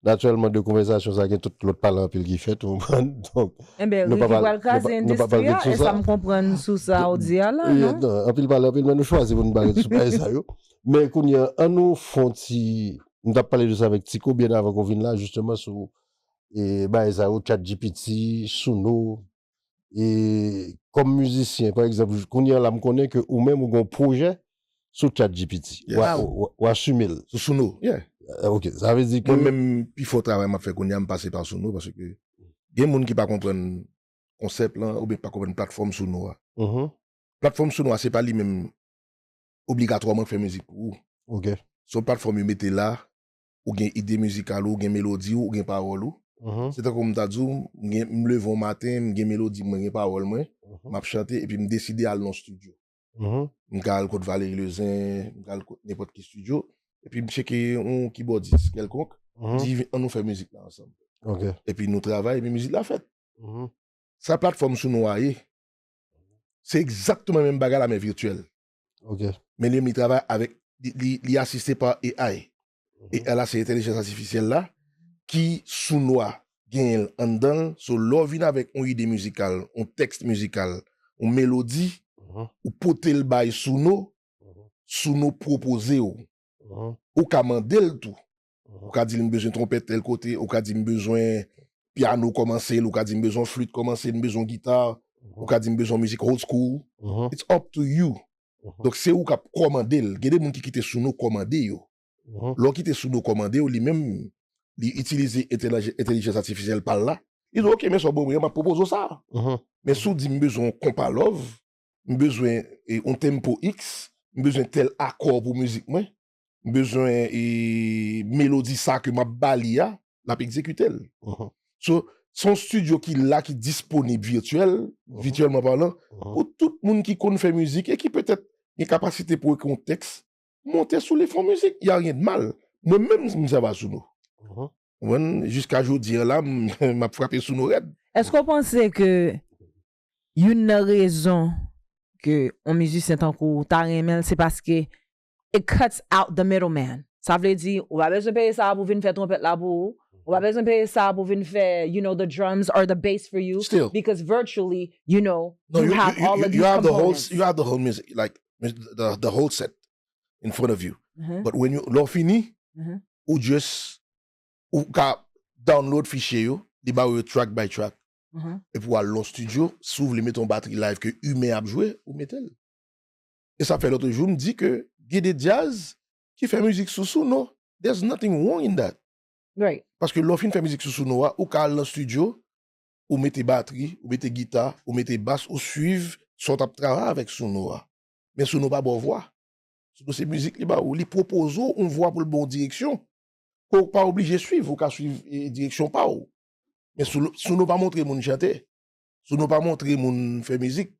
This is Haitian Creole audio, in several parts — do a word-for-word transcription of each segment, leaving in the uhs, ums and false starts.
Natirèlman, de konvèsasyon sa gen tout lòt pale anpil ki fèt, ou konprann? Donk, Enben, nou pa Ricky pral, pral nou pa, kraze nou pa pral endistri a, ret sou e sa sa. M konprann sou sa w di a la, Wi, non? Non, anpil pale anpil, men nou chwazi pou nou pa ret sou bagay sa yo. Men kounye a, an nou fè yon ti, nou t ap pale de sa avèk Tico byen avan ke w vin la, jisteman, sou e, bagay sa yo, ChatGPT, Suno, e, kòm mizisyen, pa egzanp, kounye a la, m konnen ke ou menm ou gen yon pwojè sou ChatGPT. Yes. W a, w a, w a asime l. Sou Suno, yeah. Eh, ok, sa vle di ke Mwen menm, pifò travay m ap fè kounye a, m pase pa Suno, paske gen moun ki pa konprann konsèp lan, oubyen ki pa konprann platfòm Suno a. Mhm. Platfòm Suno a, se pa li menm obligatwaman k fè mizik pou ou. Ok. Se yon platfòm yo mete la, ou gen ide mizikal ou, ou gen melodi ou, ou gen pawòl ou. Mhm. Se tankou m ta di w, m gen, m leve yon maten, m gen melodi, mwen gen pawòl mwen, Mhm. m ap chante, epi m deside al nan estidyo. Mhm. M ka al kot Valery Lezin, m ka al kot nenpòt ki estidyo, epi m tcheke yon kibòdis kèlkonk, Mhm. di, "Ann nou fè mizik la ansanm." Ok. Epi nou travay, epi mizik la fèt. Mhm. Sa platfòm Suno a ye, se egzakteman menm bagay la, men vityèl. Ok. Men li menm, li travay avèk, li, li, li asiste pa A I. Mhm. A I la, se entèlijans atifisyèl la, ki Suno a genyen l anndan l. So, lè w vin avèk yon ide mizikal, yon tèks mizikal, yon melodi, Mhm. ou pote l bay Suno, Mhm. Suno pwopoze w. Mhm. Ou ka mande l tou. Mhm. Ou ka di l, "M bezwen twonpèt tèl kote." Ou ka di, "M bezwen pyano kòmanse l." Ou ka di, "M bezwen flit kòmanse l, m bezwen gita." Mhm. Ou ka di, "M bezwen mizik old school." Mhm. It's up to you. Mhm. Donk, se ou k ap kòmande l. Gen de moun ki kite Suno kòmande yo. Mhm. Lè w kite Suno kòmande w, li menm, li itilize entèlijans, entèlijans atifisyèl pa l la. Li di, "Ok, men sa w ban mwen an, m ap pwopoze w sa." Mhm. Men si w di, "M bezwen yon konpa love, m bezwen, e, yon tempo X, m bezwen tèl akò pou mizik mwen, m bezwen, e, melodi sa ke m ap ba li a," l ap egzekite l. Mhm. So, se yon estidyo ki la, ki disponib vityèl, Mhm. vityèlman palan, Mhm. pou tout moun ki konn fè mizik e ki petèt gen kapasite pou ekri yon tèks, monte sou li, fè yon mizik, y a rien de mal. Mwen menm, m sèvi a Suno. Mhm. Ou konprann? Jiska jodi a la, m, m ap frape Suno rèd. Èske w panse ke youn nan rezon ke yon mizisyen tankou w ta renmen l, se paske it cuts out the middleman. Sa vle di, ou pa bezwen peye sa pou vin fè twonpèt la pou ou. Ou pa bezwen peye sa pou vin fè, you know, the drums or the bass for you. Still. Because virtually, you know, No, you you, have you, all you, of you these have the whole, components. You have the whole music, like, the, the whole set in front of you. Mhm. But when you, lè w fini, Mhm. ou just, ou ka download fichye yo, li ba ou yo track by track. Mhm. Epi w al nan estidyo, si w vle mete yon batri live ke imen ap jwe, ou mete l. E sa fè lòt jou, m di ke gen de djaz ki fè mizik sou Suno. There's nothing wrong in that. Right. Paske lè w fin fè mizik sou Suno a, ou ka al nan estidyo, ou mete batri, ou mete gita, ou mete bas, ou swiv sa w t ap travay avèk Suno a. Men Suno pa ba w vwa. Suno se mizik li ba ou. Li pwopoze w yon vwa pou l ba w direksyon. Ke w pa oblije swiv, ou ka swiv, e, direksyon pa w. Men Suno, Suno pa montre moun chante. Suno pa montre moun fè mizik.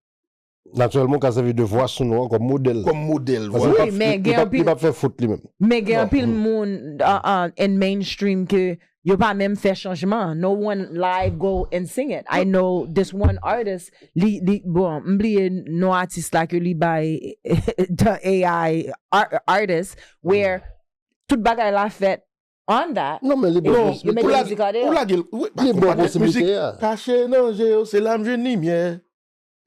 Natirèlman, ou ka sèvi de vwa Suno an kòm modèl. Kòm modèl, Paske vwala. Wi, li p ap, men li, li gen p ap, li anpil p ap fè fot li menm. Men gen Non. anpil moun, uh, uh, in mainstream ke yo pa menm fè chanjman. No one live go and sing it. I know this one artist, li, li, bon, m bliye non atis la ke li bay the A I ar-, artist, where tout bagay la fèt on that. Non, men li bon Non, posibilite. Yo mete ou lage, mizik an deyò. Ou lage l, wi, pa Li bon konprann posibilite mizik. A. Kache nan je yo, se la m jwenn limyè.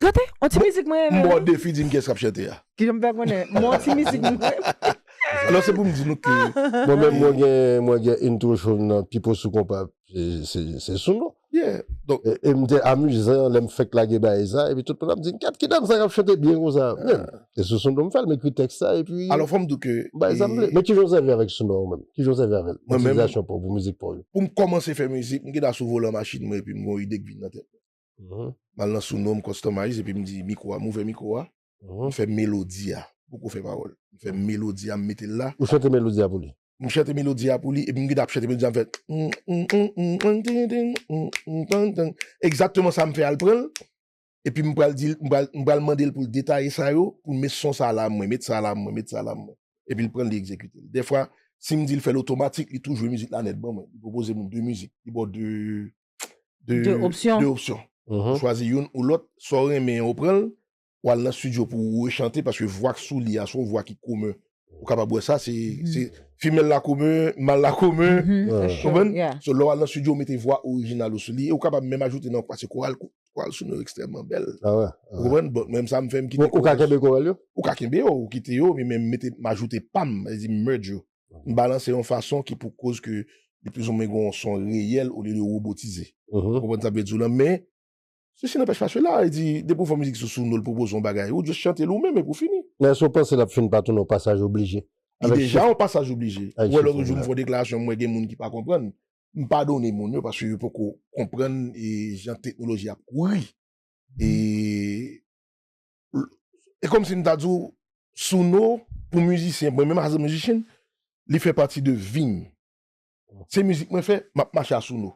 Gade, on ti Bon, mizik mwen renmen, mwen wi. Defi di m kiyès k ap chante a. Ki jan m fè konnen? Mwen on ti mizik mwen renmen. Alò, se pou m di nou ke Mwen menm, mwen gen, mwen gen intro show nan Pipo sou Konpa, se, se, se Suno. Yeah. Donk E, e m te amizan lè m fèk lage bagay sa, epi tout moun ap di, "Gad, ki dam sa k ap chante byen konsa?" Men, e sou Suno m fè l, m ekri tèks sa, epi Alò, fò m di w ke, bay sa m vle. E Men ki jan w sèvi avèk Suno ou menm? Ki jan w sèvi avè l? Mwen menm, Itilizasyon pa w pou mizik pa w yo. Pou m kòmanse fè mizik, m gentan sou volan machin mwen, epi m gen yon ide k vin nan tèt mwen. Mhm. M al nan Suno, m customize, epi m di mikwo a, m ouvè mikwo a, Mhm. m fè melodi a, poko fè pawòl. M fè melodi a, m mete l la. Ou chante melodi a pou li? M chante melodi a pou li, epi m gentan ap chante melodi a, m fè, mm, mm, mm, mm, mm, ting, ting, mm, mm, tang, tang. Egzakteman sa m fè a l pran l, epi m pral di l, m pral, m pral mande l pou l detaye sa yo, pou l met son sa la mwen, met sa la mwen, met sa la mwen. Epi l pran l, li egzekite l. Dèfwa, si m di l fè l otomatik, li tou jwe mizik la nèt ban mwen. Li pwopoze m de mizik, li ba w de, de, De opsyon. de opsyon. Mhm. Ou chwazi youn ou lòt, sa w renmen an, ou pran l, ou al nan estidyo pou ou rechante, paske vwa k sou li a, se yon vwa ki komen. Ou kapab wè sa, se, Mhm. se, Female la komen, male la komen. Mhm, Ouais. for sure, Konprann? Yeah. So, lè w al nan studio, w mete vwa orijinal ou sou li, e ou kapab menm ajoute nan, paske koral, koral sou nou ekstrèmman bèl. Ah ouais. Ou konprann? Bon, menm sa m fè, m kite Ou ou ka kenbe koral yo? Ou ka kenbe yo, ou kite yo, men menm mete, m ajoute pa m, sa vle di m merge yo. M balanse yon fason ki pou koz ke li plizoumwen gen yon son reyèl olye de wobotize. Mhm. Ou konprann sa m vle di w lan, men sesi nanpèch pa sela, e di, depi w fè mizik sou Suno, l pwopoze yon bagay, ou just chante l ou menm epi w fini. Men èske w panse l ap fin pa tounen yon pasaj oblije? Li deja yon pasaj oblije. Ay, Ou wè lòt chifon, jou m la. fè yon deklarasyon, m wè gen moun ki pa konprann. M padone moun yo paske yo poko konprann e jan teknoloji ap kouri. E e kòmsi m ta di w, Suno, pou mizisyen, mwen menm as a musician, li fè pati de vi m. Se mizik mwen fè, m ap mache a Suno.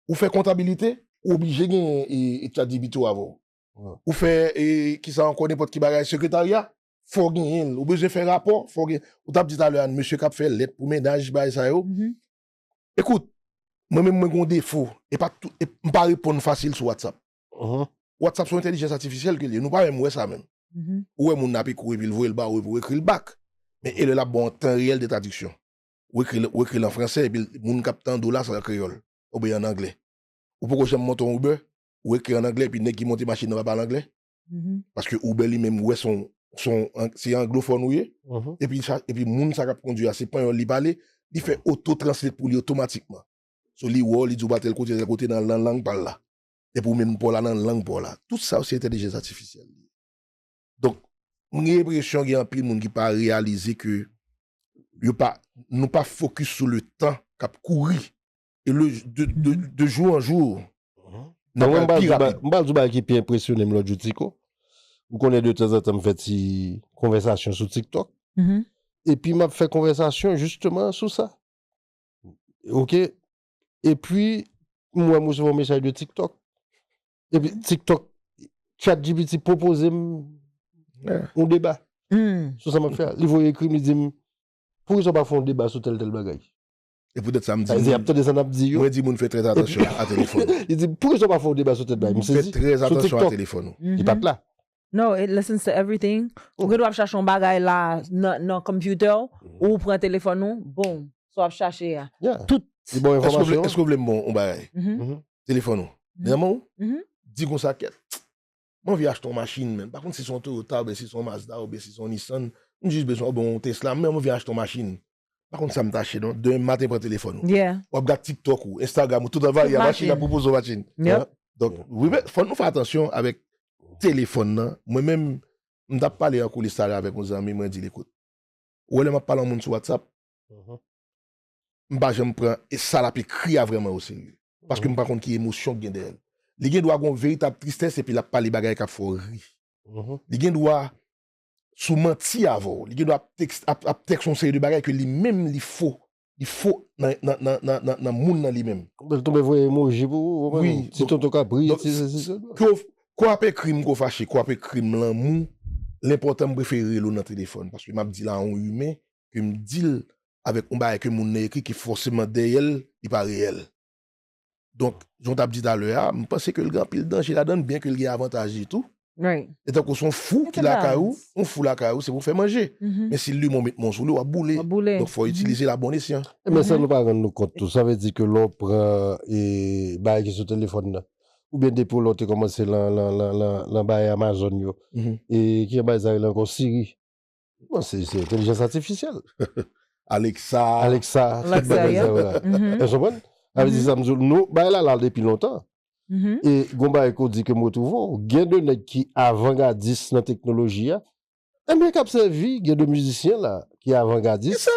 Ou fè kontabilite, ou oblije gen e, e ChatGPT ou avè w. Ouais. Ou fè e, kisa ankò, nenpòt ki bagay, sekretarya, fò w genyen l. Ou bezwen fè rapò, fò w genyen. Ou t ap di talè a, mesye k ap fè lèt pou mennaj, bagay sa yo. Mhm. Ekout, mwen menm mwen gen yon defo, e pa tou, e, m pa reponn fasil sou WhatsApp. Mhm. WhatsApp se yon entèlijans atifisyèl ke l ye, nou pa menm wè sa menm. Mhm. Ou wè moun nan ap ekri w epi l voye l ba ou epi w ekri l back. Men e lè l ap ba w an tan reyèl de tradiksyon. Ou ekri l, ou ekri l an fransè epi l- moun k ap tande w la se an kreyòl oubyen an anglè. Ou poko janm monte yon Uber, ou ekri an anglè epi nèg ki monte machin nan pa pale anglè. Mhm. Paske Uber li menm wè se yon, se yon, se anglofòn ou ye. Mhm. Epi sa, epi moun sa k ap kondwi a se panyòl li pale, li fè oto translate pou li otomatikman. So li wè w, li di w ba tèl kote, tèl kote nan, nan lang pa l la. Epi ou menm pa w la nan lang pa w la. Tout sa yo se entèlijans atifisyèl li ye. Donk, m gen enpresyon gen anpil moun ki pa reyalize ke yo pa, nou pa fokis sou le tan k ap kouri. E le, de, de, de jou an jou, n ap Mwen, m pral pral pi di w ba- rapid. m pral di w bagay ki pi enpresyone m lòt jou, Tiko. Ou konnen de tanzantan m fè ti konvèsasyon sou TikTok. Mhm. Epi m ap fè konvèsasyon jisteman sou sa. Oke? Epi, m wè m resevwa yon mesaj de TikTok. Epi TikTok, ChatGPT pwopoze m Yeah. yon deba Mm. sou sa m ap fè a. Li voye ekri m, li di m, poukisa w pa fè yon deba sou tèl tèl bagay? E poutèt sa m di Sa vle di, y ap moun, tande sa n ap di yo. mwen di moun fè trè atansyon a telefòn ou. Li di, poukisa w pa fè yon deba sou tèl bagay? M Fè sezi. trè Sou atansyon a TikTok. telefòn ou. Mhm. Li pa t la. No, it listens to everything. Ou gen dwa ap chache yon bagay la nan, nan computer, ou pran telefòn ou, boom, sa w ap chache a. Yeah. Tout. Li bon Èske w vle, enfòmasyon. Èske w vle m bon yon bagay? Mhm. Mhm. Telefòn ou. Mhm. Nan men w? Mhm. Di konsa kèt. Mwen anvi achte yon machin, men. Pa kont si se yon Toyota, oubyen si se yon Mazda, oubyen si se yon Nissan. M jis bezwen, oubyen yon Tesla, men mwen anvi achte yon machin. Pa kont sa m ta achte, non. Demen maten, pran telefòn ou. Yeah. W ap gad TikTok ou, Instagram ou, tout anvayi a machin, Machin. y ap pwopoze w machin. Yep. Donk, wi, men, fò nou fè atansyon avèk telefòn nan. Mwen menm, m t ap pale an koulis talè avèk yon zanmi, mwen di l, ekout, ou wè lè m ap pale a yon moun sou WhatsApp, Mhm. m pa janm pran e sa l ap ekri a vrèman oserye. Paske m pa konn ki emosyon k gen dèyè l. Li gen dwa gen yon veritab tristès epi l ap pale bagay k ap fè w ri. Mhm. Li gen dwa sou manti avè w. Li gen dwa ap tèks, ap, ap tèks yon seri de bagay ke li menm li fo. Li fo nan, nan, nan, nan, nan, nan moun nan li menm. Bèl tonbe voye emoji pou ou, ou Wi, menm. Ti donk- tonton kabri, donk- ti sesi, ti sa. Ke w, ke w ap ekri m, ke w fache, ke w ap ekri m lanmou, lenpòtan m prefere rele w nan telefòn. Paske m ap di l a yon imen, ke m di l avèk yon bagay ke moun nan ekri ki fòseman dèyè l, li pa reyèl. Donk, jan w t ap di talè a, m panse ke l gen anpil danje ladan l, byen ke l gen avantaj li tou. Right. E tankou se yon fou It's ki a lakay ou, balance. Yon fou lakay ou, se pou fè manje. Mhm. Men si l limen w met men w sou li, w ap boule. W ap boule. Donk, fò w itilize l a bon esyan. Men sa Mhm. nou pa rann nou kont tou. Sa vle di ke lè w pran e, bagay ki sou telefòn nan, oubyen depi lè w te kòmanse lan, lan, lan, lan, lan bagay Amazon yo, Mhm. e ki yon bagay sa rele ankò Siri. Bon, se, se entèlijans atifisyèl. Alexa. Alexa, tout Alexa, bagay yeah. sa yo la. Mhm. Ou konprann? Sa vle di Mhm. sa m di w, nou, bagay la la depi lontan. Mhm. E gon bagay ke w di ke m retwouve w, gen de nèg ki avangadis nan teknoloji a, enben k ap sèvi, gen de mizisyen la ki avangadis,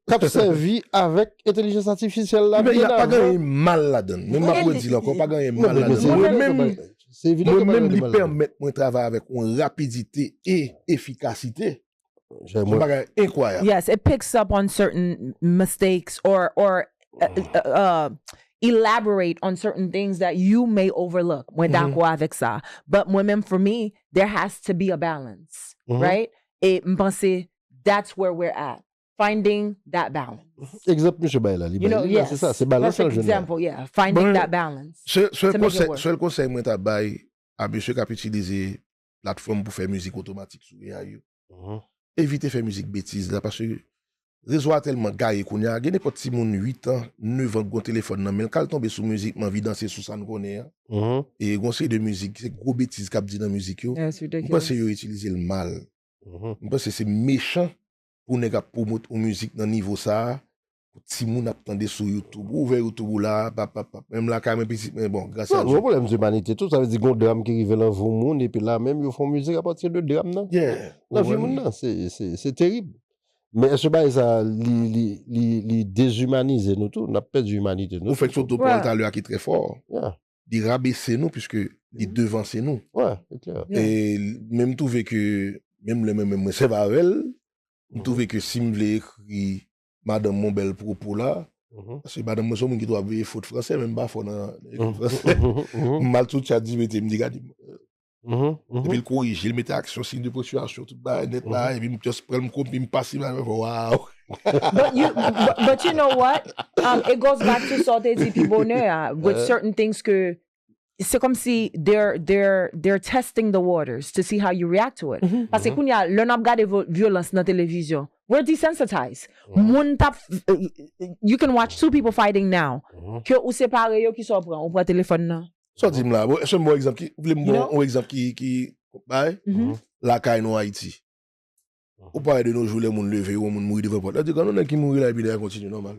k ap sèvi avèk entèlijans atifisyèl la Men y byen a pa avan. Gen mal ladan l. Men m ap redi l ankò, pa gen mal Non, men ladan se l. Mwen evident menm, ke pa- se evident mwen ke pa menm gen li mal ladan l. Pèmèt mwen travay avèk yon rapidite e efikasite. Jè Se mwen. yon bagay enkwayab. Yes, it picks up on certain mistakes or or uh, uh, uh, elaborate on certain things that you may overlook. Mwen Mhm. dakò avèk sa. But mwen menm, for me, there has to be a balance, Mhm. Right? E m panse that's where we're at. Finding that balance. Egzanp misye bay la, li You know, bay li la, se yes. Sa, se balans Perfect lan jwenn la. Example, yeah. Finding Bon, that balance. Se- Sèl To make it konsèy, work. Sèl konsèy mwen ta bay a mesye k ap itilize platfòm pou fè mizik otomatik sou A I yo. Mhm. Evite fè mizik betiz la, paske Rezo a tèlman gaye kounye a, gen nenpòt timoun uit an, nèf an k gon telefòn nan men l, k al tonbe sou mizik, m anvi danse sou sa n konnen an. E gon seri de mizik, se gwo betiz k ap di nan mizik yo. M panse yo itilize l mal. M panse se mechan pou nèg ap pwomot yon mizik nan nivo sa a, pou timoun ap tande sou YouTube. Ou ouvè YouTube ou la, pap, pap, pap. Menm lakay mwen pitit mwen, bon, gras a Dye. Non, pwoblèm di imanite tou, sa vle di gon dram ki rive nan vi moun, epi la menm yo fè yon mizik apati de dram nan. Nan vi moun nan, se terib. Men èske bagay sa li, li, li, li dezimanize nou tou? N ap pèdi imanite nou. Ou fèk sot yon pawòl talè a ki trè fò. Li rabese nou piske li devanse nou. Wi, se klè. E menm twouve ke, menm lè mwen menm mwen sèvi avè l, m twouve ke si m vle ekri madanm mwen bèl pwopo la, paske madanm mwen se yon moun ki twò ap veye fot fransè, men m pa fò nan ekri fransè. M al sou chat G P T, m di gade. Epi l korije, l mete aksyon, siy de ponktiyasyon, tout bagay nèt la, epi m just pran l, m kopi, m pase, m fè waw. But you, but, but you know what? Um, it goes back to sa w te di pi bonè a, with certain things ke se kòmsi they're, they're, they're testing the waters to see how you react to it. Paske kounye a, lè n ap gade vo- vyolans nan televizyon, we're desensitized. Moun t ap, you can watch two people fighting now. Ke ou separe yo, kisa w pran? Ou pran telefòn nan. Sa w di m la, bon, èske m ba w egzanp ki, ou vle m ba w yon egzanp ki, ki, bay? Lakay nou Ayiti. Ou pare de nos jours, lè moun leve, yon moun mouri devan pòt la. Di, gade yon nèg ki mouri la, epi nèg la kontinye nòmal.